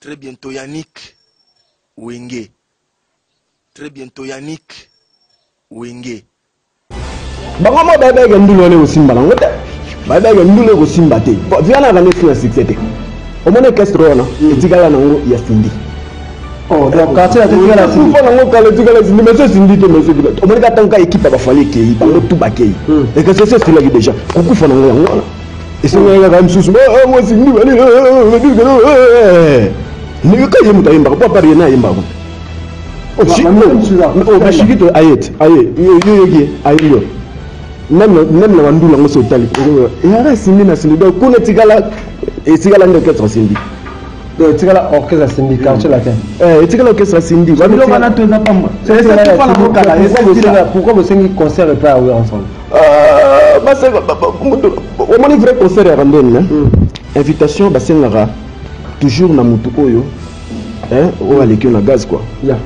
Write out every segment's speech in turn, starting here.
Très bientôt Yannick Wenge. Très bientôt Yannick Wenge. Bango mo bayebaki ndulu wana ekosimba nango te, bayebaki ndulu ekosimba te. Viana akandi esi na succès te. Omoni orchestre wana etikala nango ya Cindy. Oh, donc quartier la etikala Cindy. Kufa nango kala etikala Cindy, mais so Cindy te, mais so omoni kaka ntango équipe ya bafali ekei, bango tout bakei. Orchestre esi esilaki déjà, kokufa nango yango wana. Esengaki kaka mosusu moi Cindy bali ndenge ka ye moto ayembaka po apart ye na ayembaka. Bashikito aye te, aye yo yoki ye ayembi yo même na bandula yango so otali eyaka Cindy na Cindy. Donc kuna etikala, etikala nde orchestre Cindy. Donc etikala orchestre Cindy, quartier latin. Etikala orchestre Cindy. Babiloko wana to eza pamba. Pourquoi bosengi concert epai ya Werrason? Omoni, vrai concert ya randoni, invitation basengaka toujours na motu oyo oyo aleki yo na gaz quoi,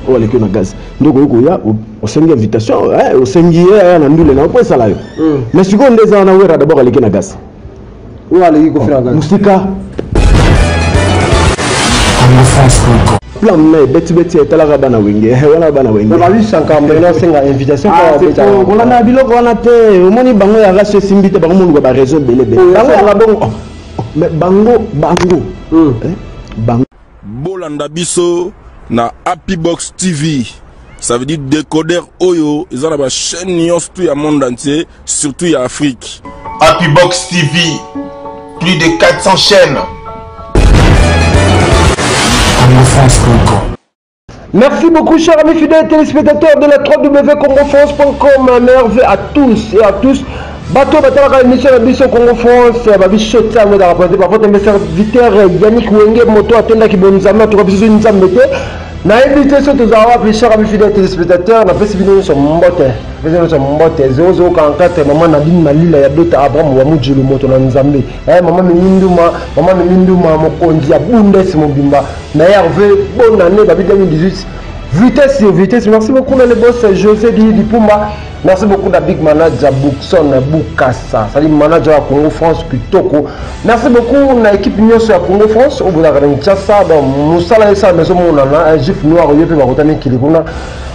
oyo aleki yo na gaz nde okoki koya osengi invitation, osengi ye aya na ndule na yo po esala yo. Mais sikoyo nde eza wana, Wera d'abord aleki na gaz. Oyo aleki Koffi na gaz. Mosika plan na ebetibeti etalaka bana Wenge wana, bana Wenge. Babi Sankara mbele osenga invitation. Kolanda biloko wana te. Omoni bango ya raso esimbi te, bango moluka baraison ebele ebele, bango yanga bongo. Mais bango bango. Bolanda biso na Happy Box TV, ça veut dire décodeur oyo eza na bachaîne nyonso tout ya monde entier, surtout ya Afrique. Happy Box TV, plus de 400 chaînes. Merci beaucoup, chers amis fidèles téléspectateurs de la www.congofrance.com. Merveille à tous et à tous. Bato batalaka émission na biso Congo France, babiso ntango ezalaka présenté par votre serviteur Yannick Wenge, moto atondaki bonzambe atoka biso nzambe te. Nayebi te so tozala wapi. Chers amis fidèles téléspectateurs, napesi bino nyonso mbote, napesi nyonso mbote. 0044, mama Nadine Malila ya Dota, Abraham wa Mujulu, moto na Nzambe, mama Mimi Nduma, mama Mimi Nduma, mokonzi ya Bundes mobimba na Hervé, bonne année babi 2018, vitesse sur vitesse. Merci beaucoup na le boss José Di Dipumba. Merci beaucoup na big manager Bookson Bukasa, c'est-à-dire manager ya Congo France kitoko. Merci beaucoup na équipe nyonso ya Congo France oyo bozalaka na Kinshasa. Donc mosala esala maison monana, un gif noir oyo mpe bakotami mikili kuna,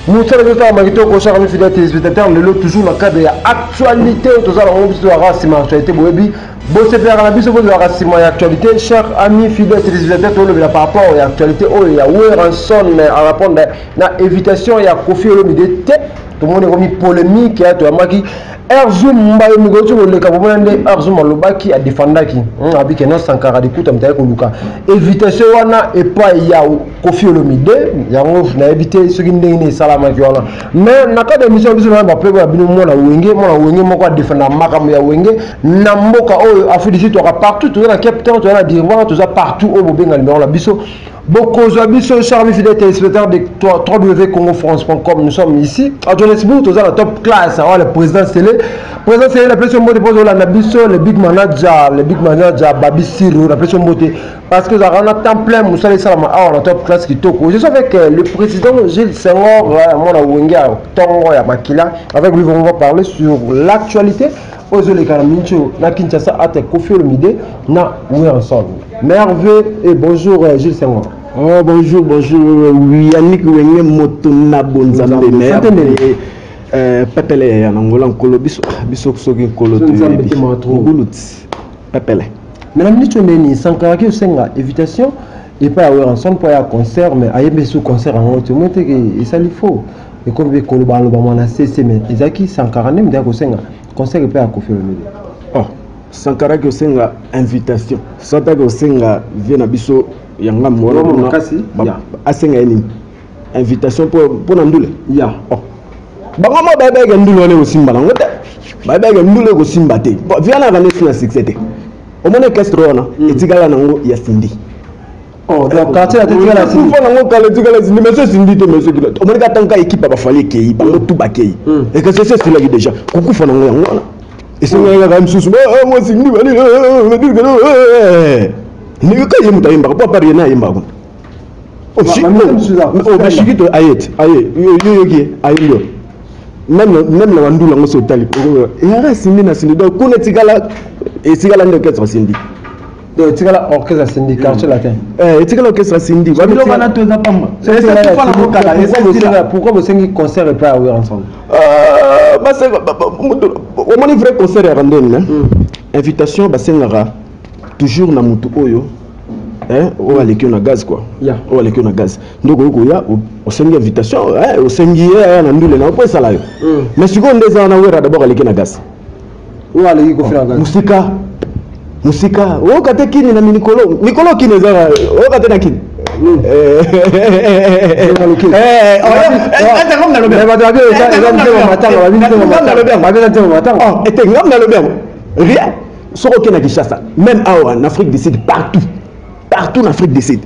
mosala ezosalama kitoko. Chers amis fidèles téléspectateurs, lelo toujours na cadre ya actualité oyo tozala yango, biso tozalaka nsima ya actualité. Boyebi, bosepelaka na biso, bozalaka nsima ya actualité. Chers amis fidèles téléspectateurs, tolobela par rapport ya actualité oyo ya Werrason arépondre na invitation ya Koffi Olomide te. Tomoni ekomi polémique ya toyambaki Erzoum Mbayo mikolo ti koleka, bomona nde Erzoum alobaki, adefandaki abike no Sankara Dekuta moto aye koluka invitation wana epai ya Koffi Olomide. Yango nayebi te soki ndenge nini esalamaki wana. Mais na cadre ya émission biso na bape ya bino, mwana Wenge, mwana Wenge moko adefanda makambo ya Wenge na mboka oyo Afrique du Sud, toka partout, toza na Cape Town, toza na Durban, toza partout oyo bobenga numéro na biso, bokozwa biso. Chers amis fidèles téléspectateurs de www.congofrance.com, nous sommes ici à Johannesburg, toza na top classe awa, le président Sele, président Sele, napesi yo mbote mpo ozolanda biso. Le big manager, le big manager Babi Siro, napesi yo mbote parce que ozalaka na temps plein, mosala esalama awa na top classe kitoko. Je suis avec le président Gilles Senghor, mwana Wenge ya ntongo ya makila. Avec lui, on va parler sur l'actualité oyo ezoleka na miniti oyo na Kinshasa ate Koffi Olomide na Werrason. Merveille et bonjour, Gilles Senghor. Oh, bonjour, bonjour Yannick Wenge, moto na bonzambe. Pepele ya nangola nkolo biso, biso soki nkolo toyebi mobulu ti pepele. Mais na miniti oyo ndeni Sankara ki osenga invitation epai ya Werrason mpo ya concert, mais ayembi su concert yango te. Omoi teke esali faux, ekomi mpe koloba aloba mwana cc, mais ezalaki Sankara nde moto ya kosenga concert epai ya Koffi Olomide. Oh, Sankara ki osenga invitation, sataki osenga vie na biso ya ngambo wana, asenga ye nini? Invitation mpo na ndule. Ya. Oh. Bango mo bayebaki ndule wana ekosimba nango te, bayebaki ndule ekosimba te. Viana akandi esi na succès te. Omoni orchestre wana etikala nango ya Cindy. Oh, donc quartier la etikala Cindy. Kufa nango kala etikala Cindy, mais so Cindy te, mais soki omoni kaka ntango équipe ya bafali ekei, bango tout bakei, orchestre esi esilaki déjà, kokufa nango yango wana. Esengaki kaka mosusu moi Cindy bali ndenge ka ye moto ayembaka po apart ye na ayembaka. Bashikito aye te, aye yo yoki ye ayembi yo même na bandula yango so otali eyaka Cindy na Cindy. Donc kuna etikala, etikala nde orchestre Cindy. Donc etikala orchestre Cindy, Quartier Latin. Eh, etikala orchestre Cindy. Babiloko wana to eza pamba. Pourquoi bosengi concert epai ya Werrason? Omoni, vrai concert ya randoni, invitation basengaka toujours na motu oyo oyo aleki yo na gaz quoi, oyo aleki yo na gaz nde okoki koya, osengi invitation, osengi ye aya na ndule na yo mpo esala yo. Mais sikoyo nde eza wana, Wera d'abord aleki na gaz. Oyo aleki Kofi na gaz. Mosika, mosika. Oyoka te kini na mikolo mikolo, kini eza, oyoka te na kini. Bato babi eza nzembo matanga, babi nzembo matanga, babi eza nzembo matanga. Ete ngam nalobi yango, rien. Soki okende na Kinshasa, même awa en Afrique du Sud, partout, partout en Afrique du Sud.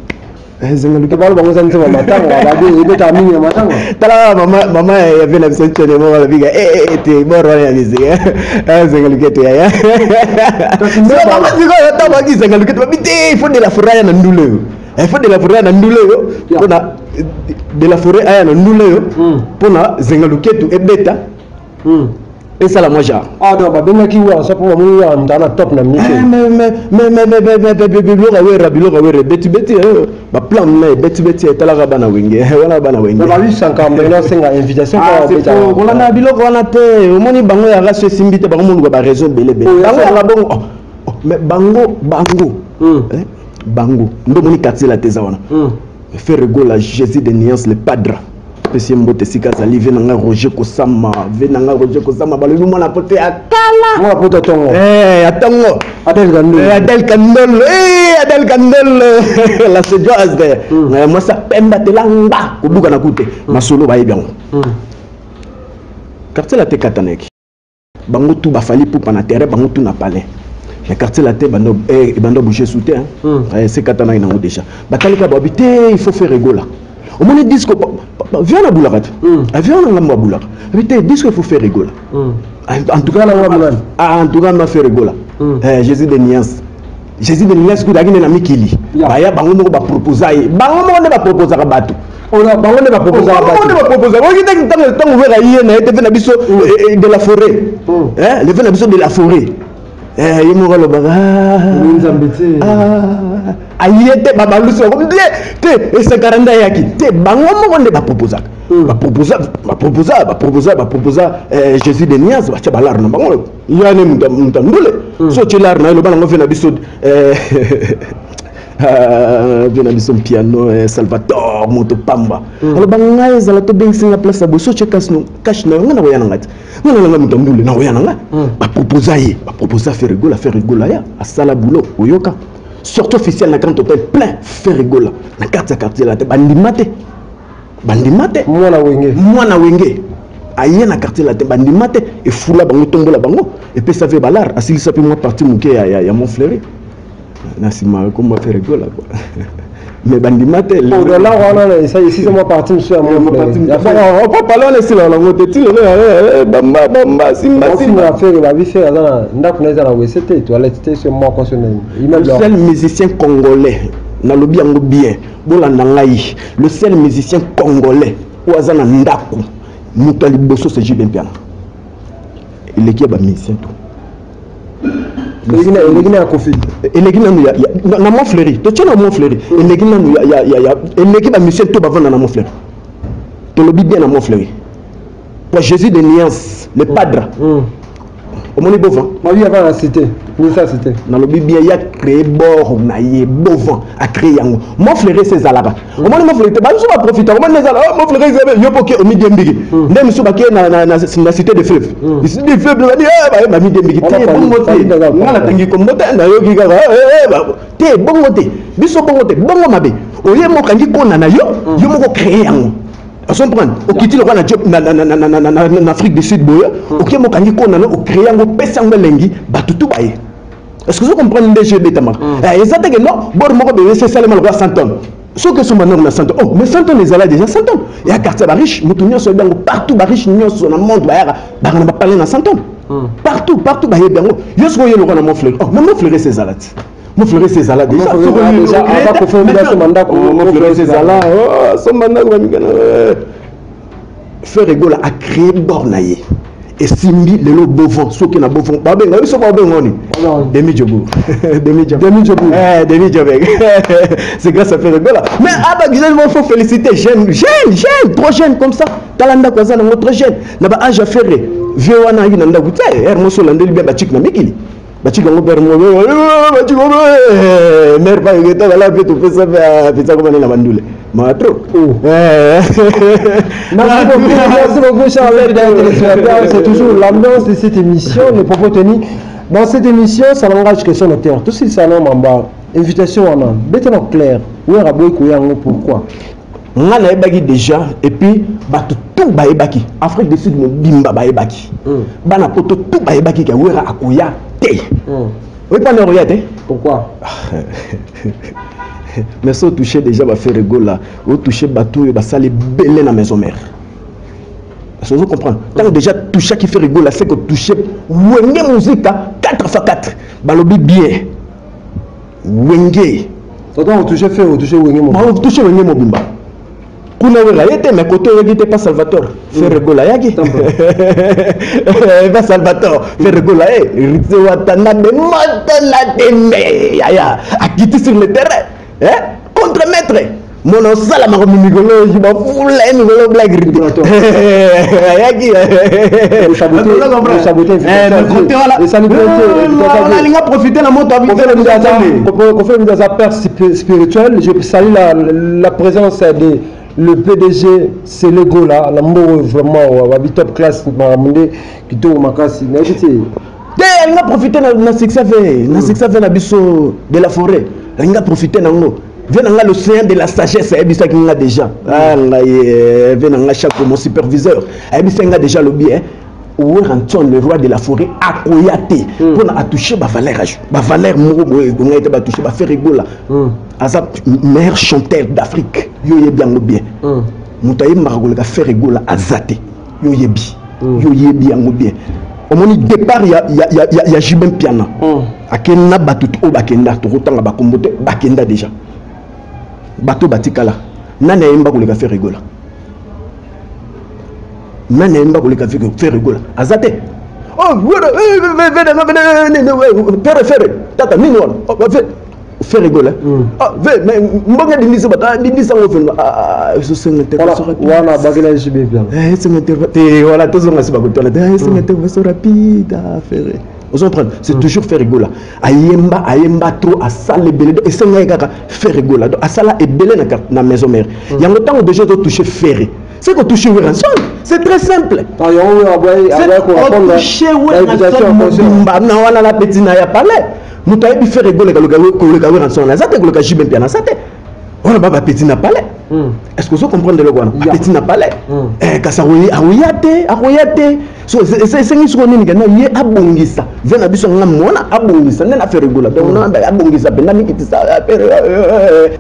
Balo bango eza nzembo matanga, babi ebetaka mingi na matanga. Tala kaka mama, mama ya ve na biso ntene moko alobika ete bor wana ya misike Zenga Luketo yaya. Mama sikoyo ntango aki Zenga Luketo, babi te, il faut de la forêt aya na ndule oyo, il faut de la forêt aya na ndule oyo, mpona de la forêt aya na ndule oyo, mpona Zenga Luketo ebeta, esala mwa genre. Ah, donc babengaki Wera mpo bamoni Wera moto na top na minute. Biloko Wera, biloko Wera ebetibeti, baplan na ebetibeti, etalaka bana Wenge wana, bana Wenge. Babi Sankara maintenant osenga invitation. Kolanda biloko wana te. Omoni bango yaka so esimbi te, bango moluka baraison ebele ebele, bango yaka bongo. Mais bango, bango, bango nde omoni Quartier Latin eza wana. Ferre Gola, Jésus de nuance, le padre, pesi ye mbote esika azali. Ve nanga Roger Kosama, ve nanga Roger Kosama, balobi mwana poto ya kala. Mwana poto tongo. Ya ntongo. Adel Kandolo. Adel Kandolo, Adel Kandolo, la suédoise, mwasi apemba tela ngba kobuka na kute masolo, bayebi yango. Quartier Latin katanaki bango tu, bafali pupa na terrain, bango tu na palais. Mais Quartier Latin ebanda bouger sous te, se katanaki nango déjà. Batalika babi te, il faut Ferre Gola. Omoni disque vieux na bulaka te, avion na ngambo abulaka abi te, disque il faut Ferre Gola. En tout cas, en tout cas ma Ferre Gola, Jésus de nuance, Jésus de nuance kuta akende na mikili, baya bango moko baproposa ye, bango moko nde baproposaka bato. Bango nde baproposaka. Bango nde baproposaka. Oki te ntango, ntango Wera ye na ye te, ve na biso de la forêt, le ve na biso de la forêt, ye moko alobaka Nzambe te. Aye te, babalusi bango te te, esankara nde ayaki te. Bango moko nde baproposaka, baproposa, baproposa, baproposa, baproposa Jésus de nuance, batya balare na bango. Yani moto andule so otie lare na ye, loba nango ve na biso, ve na biso piano Salvatore moto pamba, aloba ngai ezala tobengisinga place ya boye, so otie cash na yo, ngai nakoya na ngai te, ngai nalanga moto andule, nakoya na ngai. Baproposa ye, baproposa Ferre Gola. Ferre Gola ya asala boulot, oyoka sortie officielle na Grand Hôtel plein. Ferre Gola na kati ya Quartier Latin, bandima te, bandima te. Mwana Wenge. Mwana Wenge aye na Quartier Latin, bandima te. Efula bango, tombola bango, epesa ve balare, asilisa mpe mwa partie moke ya Montfleury na nsima komba Ferre Gola quoi. Mais bandima te. Dollar wana esisa mwa partie mosusu ya. Pala wana esila nango te ti lelo, bamba bamba simba simba. Ferre, babi Ferre aza na ndako na, eza na WC te, toilette te, so moko so nani. Le seul musicien congolais, nalobi yango bien, bolanda ngai, le seul musicien congolais oyo aza na ndako, moto ya liboso, c'est JB Mpiana. Eleki ya bamusicien to. Eleki na ya Kofi. Eleki nanu na Mont Fleury, totie na Mont Fleury, eleki nanu, eleki bamusicien to bavanda na Mont Fleury. Tolobi bien, na Mont Fleury po Jésus de nuance, le padre, omoni Bovan. Mabi ava na cité nisa cité. Nalobi bien, ya créé bord na ye, Bovan acréé yango. Mont Fleury se ezalaka, omoni Mont Fleury te, bamosusu baprofita, omoni ezala Mont Fleury, yo mpo ke omidiembiki nde mosusu bake na cité de fleuve, cité de fleuve badi bamidiembiki te. Bongo te, nga natangi kombo te, nayoki kaka te. Bongo te, biso bongo te, bongo mabe. Oye mokangi kona na yo, yo moko créé yango, ocomprendre? Okiti lokola na Afrique du Sud boye, oke mokangi kona no, ocréé yango, opesi yango elengi, bato tu baye. Est ce que ozo comprendre nde jeu ebetamaka? Eza teke non, bord moko boye ese esalema lokola 100 tonnes, soki esomba ndako na 100 tonnes. Oh, mais 100 tonnes ezala déjà 100 tonnes eya quartier bariche, moto nyonso oyebi yango partout, bariche nyonso na monde bayaka, baka na bapalais na 100 tonnes partout, partout bayebi yango. Yo soki oye lokola na Mont Fleury, oh, mais Mont Fleury ese ezala ti, Mont Fleury ese ezala déjà. Mont Fleury ese ezala, somba ndako bamikana. Ferre Gola a créé bord na ye. Esimbi lelo bovon, soki na bovon babenga biso, babenga oni Demi Djobo, Demi Djobo, Demi Djobo. Eh, Demi Djobo, c'est grâce à Ferre Gola. Mais ah bah il faut féliciter, jeune, jeune, jeune, trop jeune comme ça. Tala ndako aza nango, trop jeune na ba âge ya Ferre. Vieux wana ayaki na ndako te, ere moso olandeli bien, bachik na mikili, bachik yango pere mo, bachik mare paeketala mpe topesa mpe pesa komane na bandule ma trop. Merci beaucoup, merci beaucoup, chers amis téléspectateurs. C'est toujours l'ambiance de cette émission, les propos tenus. Dans cette émission, ça n'engage que son auteur. Tout ce salon, mamba, invitation, on a. Mettez-moi clair. Où est Raboy Koyango, pourquoi? Nga nayebaki déjà, et puis bato tout bayebaki, Afrique du Sud mobimba bayebaki, bana poto tout bayebaki ke Wera akoya te. Oyi mpana akoya te. Pourquoi? Mais so otouche déjà baFerre Gola, otouche bato oyo basali ebele na maison mère. Parce que comprendre, ntango déjà touchaki Ferre Gola, c'est que touche Wenge Musica 4 x 4, balobi bien Wenge. Tonton, otouche Ferre, otouche Wenge mobimba. Otouche Wenge mobimba. Kuna Wera ye te, mais kote oyaki te pa Salvatore, Ferre Gola ayaki pa Salvatore, Ferre Gola ye Héritier Watanabe moto na tembe yaya akiti sur le terrain, eh? Contre maître mona osalamaka mikolo bafula ye mikolo blague ayaki. Côté wana alinga profiter na moto. Kofi aza père spirituel. Je salue la présence de le PDG Selego là, la mbongo vraiment wabi top classe, makambo nde kitoko makasi, nayebi te. Te, alinga profiter na succès ve, na succès ve na biso de la forêt, alinga profiter nango. Ve na nga l'océan de la sagesse ayebisaki nga déjà. Ah, ngai ve na nga chaque mon superviseur ayebisaki nga déjà, lobi Werrason le roi de la forêt akoya te mpona atouche bavaleur, bavaleur moko boye ngai te, batouche baFerre Gola. Aza meilleur chanteur d'Afrique, yo oyebi yango bien. Moto ayembaka koleka Ferre Gola aza te, yo oyebi, yo oyebi yango bien. Omoni départ ya JB Mpiana, akenda na bato oyo bakenda, tokotanga bakombo te, bakenda déjà. Bato batikala, nani ayemba koleka Ferre Gola? Nani ayemba koleka Ferre Gola? Aza te. Pere Ferre tata nini wana Ferre Gola mbongo edindisi bato, adindisi yango feno ezosenga. Wana bakela JB Mpiana. Esenga te, voilà, tozonga si bakotwana te, esenga intervention rapide. Ferre, ozo comprendre, c'est toujours Ferre Gola ayemba, ayemba trop, asala ebele. Donc esenga ye kaka Ferre Gola, donc asala ebele na maison mère. Yango ntango déjà ozotouche Ferre, c'est que toucher Werrason, c'est très simple. Toucher Werrason mobimba na wana na petit na ya palais, moto ayebi Ferre Gola koleka Werrason aza te, koleka JB Mpiana aza te. Wana ba bapeti na palais. Est ce que ozo comprendre eloko wana? Bapeti na palais, kasi akoya te, akoya te. So esengi soko nini? Kena ye abongisa ve na biso, nga mwana abongisa nde na Ferre Gola. Donc abongisa mpenza, mikitisa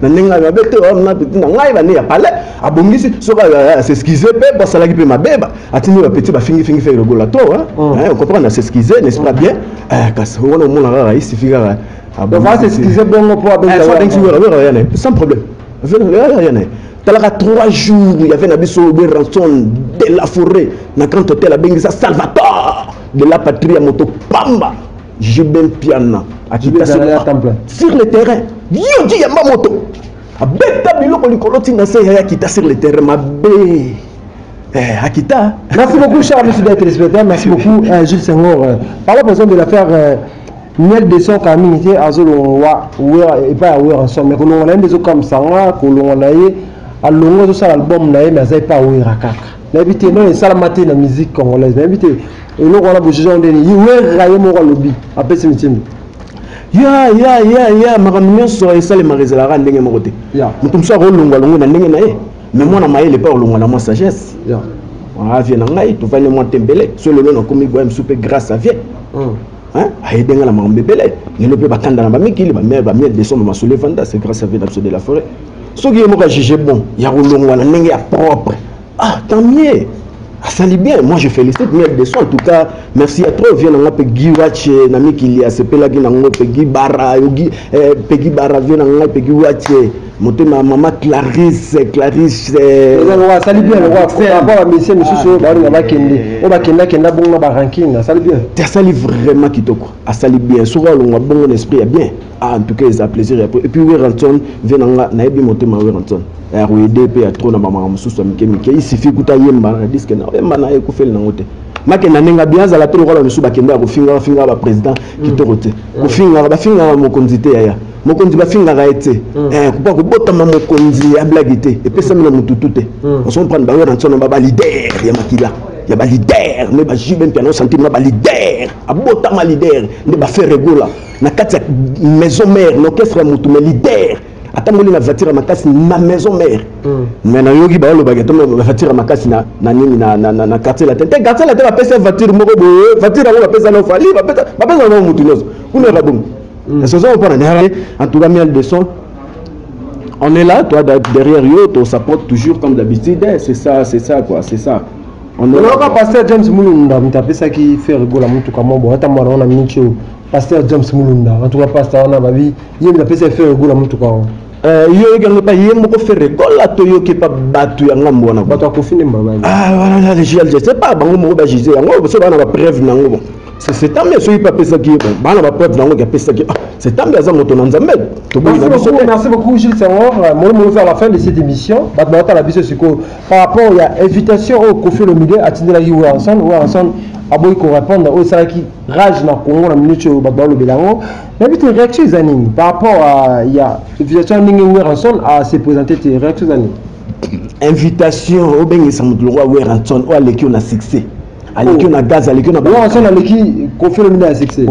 na ndenge mabe te na peti na ngai bande ya palais. Abongisi, soki as'excuse mpe basalaki mpe mabe, atindi bapeti bafingifingi Ferre Gola to comprendre, as'excuse, n'est-ce pas? Bien, kasi wana omona kaka isifi kaka. Donc as'excuse bongo mpo abengisi Wera. Wera ya na sans problème, ya na talaka 3 jours il y avait na biso Werrason de la forêt na Grand Hôtel, abengisa Salvatore de la patrie ya moto pamba JB Mpiana, akita sur le terrain, yo di yamba moto abeta biloko likolo ntina se yaya, akita sur le terrain mabe. Akita. Merci beaucoup, chers amis fidèles téléspectateurs. Merci beaucoup, Jules Senghor. Parlons par exemple de l'affaire Miel de Son kaka mingi te azolongwa epai ya Werrason, mais kolongwa na ye nde ezokamwisanga. Kolongwa na ye, alongwa, azosala album na ye, mais aza epai ya Wera kaka. Nayebi te non esalama te na musique congolaise. Nayebi te eloko wana bojuge ndeni. Wera ye moko alobi apesi mitindo. Ya makambo nyonso esalemaka ezalaka ndenge moko te. Moto mosusu akolongwa longo na ndenge na ye, mais mwana mayele mpe akolongwa na mwa sagesse. Avie na ngai tovandi mwa tembele, so lelo nakomi boya mosusu mpe grâce à vie ayede nga na makambo ebele. Lelo mpe bakanda na bamikili bamiel de son, bamasolo evanda, c'est grâce à vie na biso de la forêt. Soki ye moko ajuge bon ya kolongwa na ndenge ya propre, ah, tant mieux, asali bien. Moi je félicite Miel de Son, en tout cas merci à trop vie nanga mpe Guy Wache na mikili asepelaki nango, Pegi Bara yogi, Pegi Bara vie na ngai, Pegi Wache. Motema mama Clarisse, Clarisse. Asali bien lokola bamusicien misusu oyo baolinga bakende, oyo bakendakenda bongo na baranking. Asali bien. Te, asali vraiment kitoko, asali bien. Soki alongwa bongo na esprit ya bien, ah, en tout cas eza plaisir ya. Et puis Werrason ve na nga, nayebi motema Werrason ya koyede mpe ya trop na bamaka mosusu ya mike mike. Il suffit kuta yemba na disque na yemba na ekufeli nango te, makenda ndenge bien, azala te lokola misusu bakende ya kofingaka fingaka baprésident. Kitoko te kofingaka, bafingaka mokonzi te. Yaya, mokonzi bafingaka ye te. Kopa kobotama mokonzi ya blague te, epesami na motutu te. Osomprendre baWerrason ba baleader ya makila ya baleader nde baJB Mpiana, osentir na baleader, abotama leader nde baFerre Gola na kati ya maison mère na orchestre ya motu, mais leader atamboli na voiture ya makasi na maison mère. Mais nayoki baolobaki atamboli na voiture ya makasi na nini, na Quartier Latin te. Quartier Latin bapesa voiture moko boye, voiture yango bapesa na Fally, bapesa na motu nyonso kuna eka bongo. Est-ce que oza? En tout cas, Miel de Son, on est là, toi derrière yo, on s'apporte toujours comme d'habitude, c'est ça, c'est ça quoi, c'est ça. On est là. Pasteur James Mulunda moto apesaki Ferre Gola motuka mo bo ata mwana wana miniti oyo. Pasteur James Mulunda, en tout cas pasteur wana babi ye moto apesaki Ferre Gola motuka wana. Yo yoki yango epa ye moko Ferre Gola to yoki epa bato ya ngambo wana? Bato akofi nde mbabali. Ah voilà, je sais pas, bango moko bajuge yango so bana bapreuve nango. Bon, c'est tant mieux soki mpe apesaki bana bapreuve nango ke apesaki. Ah, c'est tant mieux, aza moto na Nzambe, toboyi na biso te. Merci beaucoup, Gilles Senghor. Molo vers la fin de cette émission, bato baotala biso sikoyo par rapport ya invitation oyo Koffi Olomide atindelaki Werrason, Werrason aboyi korépondre, oyo esalaki rage na Congo na minute oyo bato balobela yango. Nayebi te réaction eza nini par rapport à ya invitation, ndenge Werrason ase présente te, réaction eza nini? Invitation obengisa moto lokwa Werrason oyo aleki yo na succès, aleki yo na gaz, aleki yo na Werrason aleki Koffi Olomide ya succès?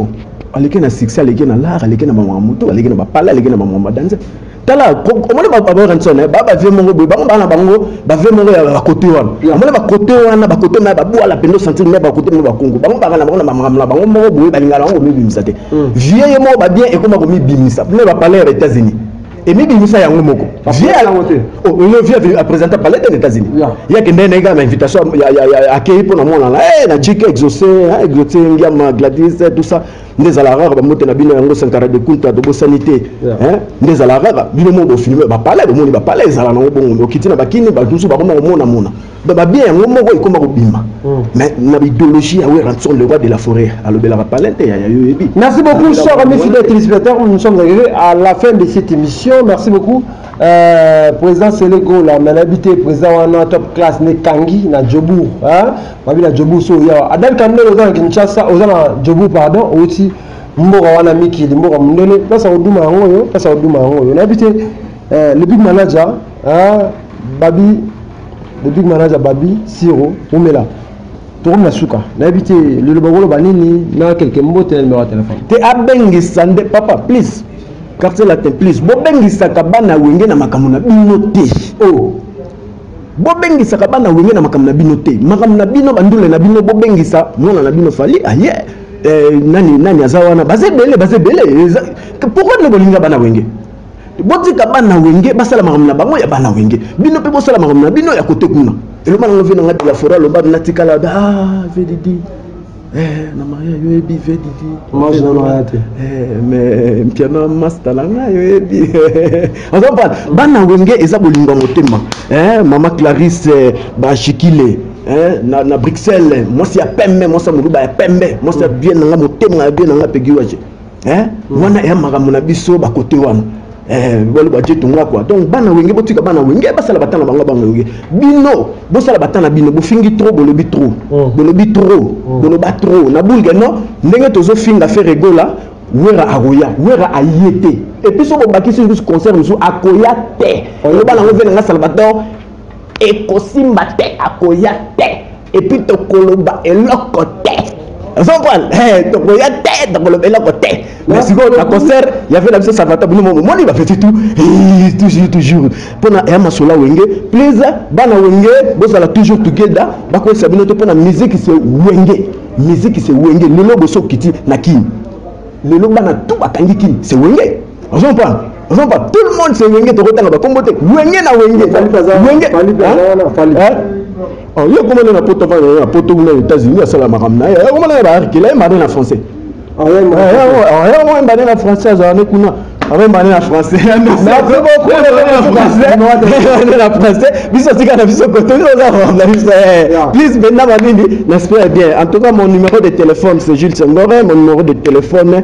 Aleki na succès, aleki na lar, aleki na bamama moto, aleki na bapala, aleki na bamama badanse. Tala, omoni baWerrason ba bavie moko boye, bango bana bango bavie moko ya bakote wana, omoni bakote wana, bakote ma babwala mpenza, osentir me bakote moko bakongo, bango baka na bango na bamakambo na bango moko boye, balingaka bango komibimisa te. Vie ye moko babien ekoma komibimisa me bapalais ya baÉtats-Unis emibimisa yango moko. Vie aprésente palais te na États-Unis, ye akende na ye kaka na invitation, akei mpo na mwana na na Jike Exaucé, Exaucé Ngiama, Gladys, tout ça nde ezalaka kaka bambote na bino yango. Sankara de Kunta, tobosani te, nde ezalaka kaka bino moko bofilme bapalais, bomoni bapalais ezala nango bongo, okiti na bakini, bato mosusu bakoma komonamona. Donc babien yango moko ekoma kobima, mais na idéologie ya Werrason, le roi de la forêt, alobelaka palais te. Yaya, yo oyebi. Merci beaucoup, chers amis fidèles téléspectateurs. Nous sommes arrivés à la fin de cette émission. Merci beaucoup. Président Selego, la manabité, président wana top classe, ne Kangi, na Djobour. Hein? Babi na Djobour, so ya. Adel Kandel, oza na Kinshasa, oza na Djobour, pardon, aussi mboka wana mikili, mboka mondele, place oduma yango oyo, place oduma yango oyo. Nayebi te, le big manager, hein, Babi, le big manager Babi, Siro, Umela. Tokomi na suka, nayebi te lelo bakoloba nini na quelque mbote na numéro ya téléphone. Te, abengisa nde papa, please, Quartier Latin, please, bobengisaka bana Wenge na makambo na bino te. Oh, bobengisaka bana Wenge na makambo na bino te, makambo na bino, bandule na bino. Bobengisa mwana na bino Fally aye, nani nani aza wana, baza ebele, baza ebele. Pourquoi nde bolinga bana Wenge? Botika bana Wenge basala makambo na bango ya bana Wenge, bino mpe bosala makambo na bino ya kote kuna. Eloba nango ve nanga de la forêt, aloba natikala, ah, vdd na maria, yo yebi vdd. Mais Mpiana master na ngai, oyebi ozomprendre bana Wenge eza bolingo ya motema. Mama Clarisse Bashikile na Bruxelles, mwasi ya pembe, mwasi ya moluba ya pembe, mwasi ya bien nanga, motema ya bien nanga Pegi Waje, wana eya makambo na biso bakote wana baloba je tonga quoi. Donc bana Wenge, botika bana Wenge basala bata na bango, bana Wenge, bino bosala bata na bino. Bofingi trop, bolobi trop, bolobi trop, boloba trop na bulge. Non, ndenge tozofinga Ferre Gola, Wera akoya, Wera aye te. Et puis so bobakisi lisusu concert mosusu, akoya te. Oloba nango ve nanga Salvador, ekosimba te, akoya te. Et puis tokoloba eloko te, ozomprendre, tokoya te, tokoloba eloko te. Mais sikoyo na concert ya ve na biso Salvador, bino momoni bafeti tout toujours, toujours mpona eya masolo ya Wenge. Please, bana Wenge, bozala toujours together, bakoyesa bino te mpona musique c'est Wenge, musique c'est Wenge. Lelo boso okiti na Kini, lelo bana tout bakangi Kini, c'est Wenge, ozomprendre, ozomprendre, tout le monde c'est Wenge. Tokotanga bakombo te, Wenge na Wenge, Wenge. Ye komona na poto, avanda na poto kuna na États-Unis, asala makambo na ye, komona na baarikela ye mbane na français, mbane na français, azala ne kuna. Akoyemba na français. Merci beaucoup. Na français biso tika na biso koto biso oza na biso please benda banini n'espère bien. En tout cas, mon numéro de téléphone, c'est Jules Sengore. Mon numéro de téléphone,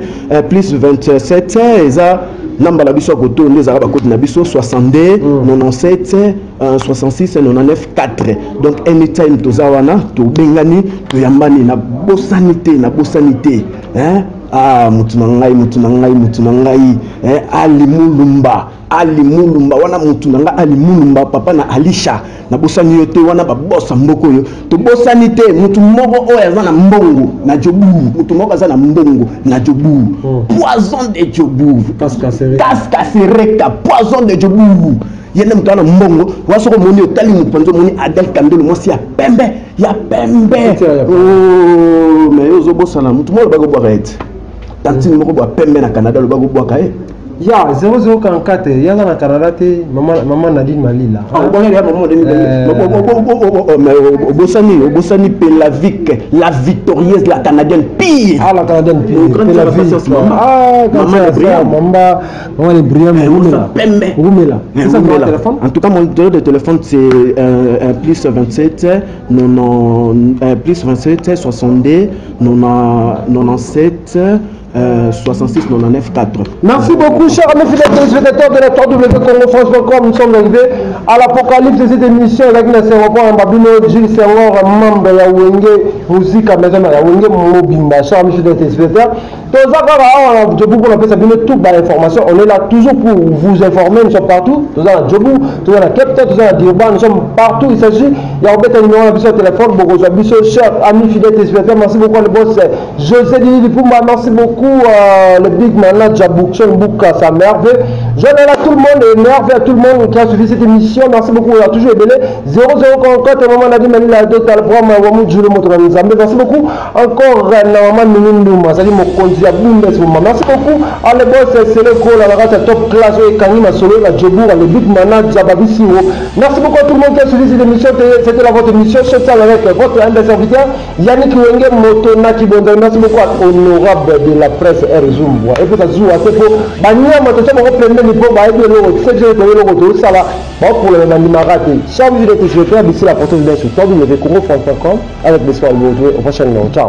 plus 27, eza namba na biso ya koto nde ezalaka bakoti na biso 62 97 66 99 4. Donc anytime toza wana, tobengani, toyambani. Nabosani te, nabosani te, hein? Ah, mutu na ngai, mutu na ngai, mutu na ngai, eh, Ali Mulumba, Ali Mulumba wana, mutu na ngai Ali Mulumba, papa na Alisha, nabosani yo te. Wana babosa mboka oyo, tobosani te. Mutu moko oyo aza na mbongo na Joburg, mutu moko aza na mbongo na Joburg, Poison de Joburg, Kaskasereka, Poison de Joburg, ye nde moto wana mbongo wa. Soki omoni, otali mopanzi, omoni Adel Kandolo, mwasi ya pembe, ya pembe. Oh, mais yo ozobosana motu moko alobaki obwaka ye te, tantine moko bwa pembe na Canada alobaki obwaka ye. Ya 0044, yaza na Canada te, mama Nadine Malila. Obosani, obosani Pelavik, la victorieuse, la Canadienne pire. Ah, la Canadienne pire. Ah, mamba, mama de Brian. Pembe. Rumela. C'est ça mon téléphone. En tout cas, mon numéro de téléphone, c'est plus 27 90, plus 27 62 97 66 99 4. Merci beaucoup, chers amis fidèles téléspectateurs de la www.congofrance.com. Nous sommes arrivés à l'apocalypse de cette émission avec na Senghor Babino Jules Senghor, membre ya Wenge Musica Maison ya Wenge mobimba. Chers amis fidèles téléspectateurs, toza kaka awa na Joburg mpona pesa bino toute ba information. On est là toujours pour vous informer. Nous sommes partout. Toza na Joburg, toza na Cape Town, toza na Durban, nous sommes partout. Il s'agit ya kobeta numéro na biso ya téléphone, bokozwa biso. Chers amis fidèles téléspectateurs, merci beaucoup le boss José Didi Pumba, merci beaucoup le big manager Boukson Bouka, sa merveille. Je à tout le monde et merveille à tout le monde qui a suivi cette émission. Merci beaucoup, on a toujours ebele. 0044, maman Nadine Malila, Total Bram, Wamu Julo Moto Nzambe. Merci beaucoup encore na maman Mininduma, c'est-à-dire mokonzi ya Bundes. Merci beaucoup à le boss Seleko, la race top classe et Kangi Masolo, la Djobour, le big manager Babi Siro. Merci beaucoup à tout le monde qui a suivi cette émission. C'était la votre émission Social avec votre un des serviteurs Yannick Wenge Moto Naki Bonzai. Merci beaucoup à honorable de la presse R Zumbwa. Et puis ça joue à ce po banyama toza bango pembeni mpo bayebi eloko soki eloko tosala baproblème bandimaka te. Chers amis téléspectateurs, d'ici la prochaine vidéo sur www.congofrance.com, avec l'espoir de vous retrouver au prochain numéro. Ciao.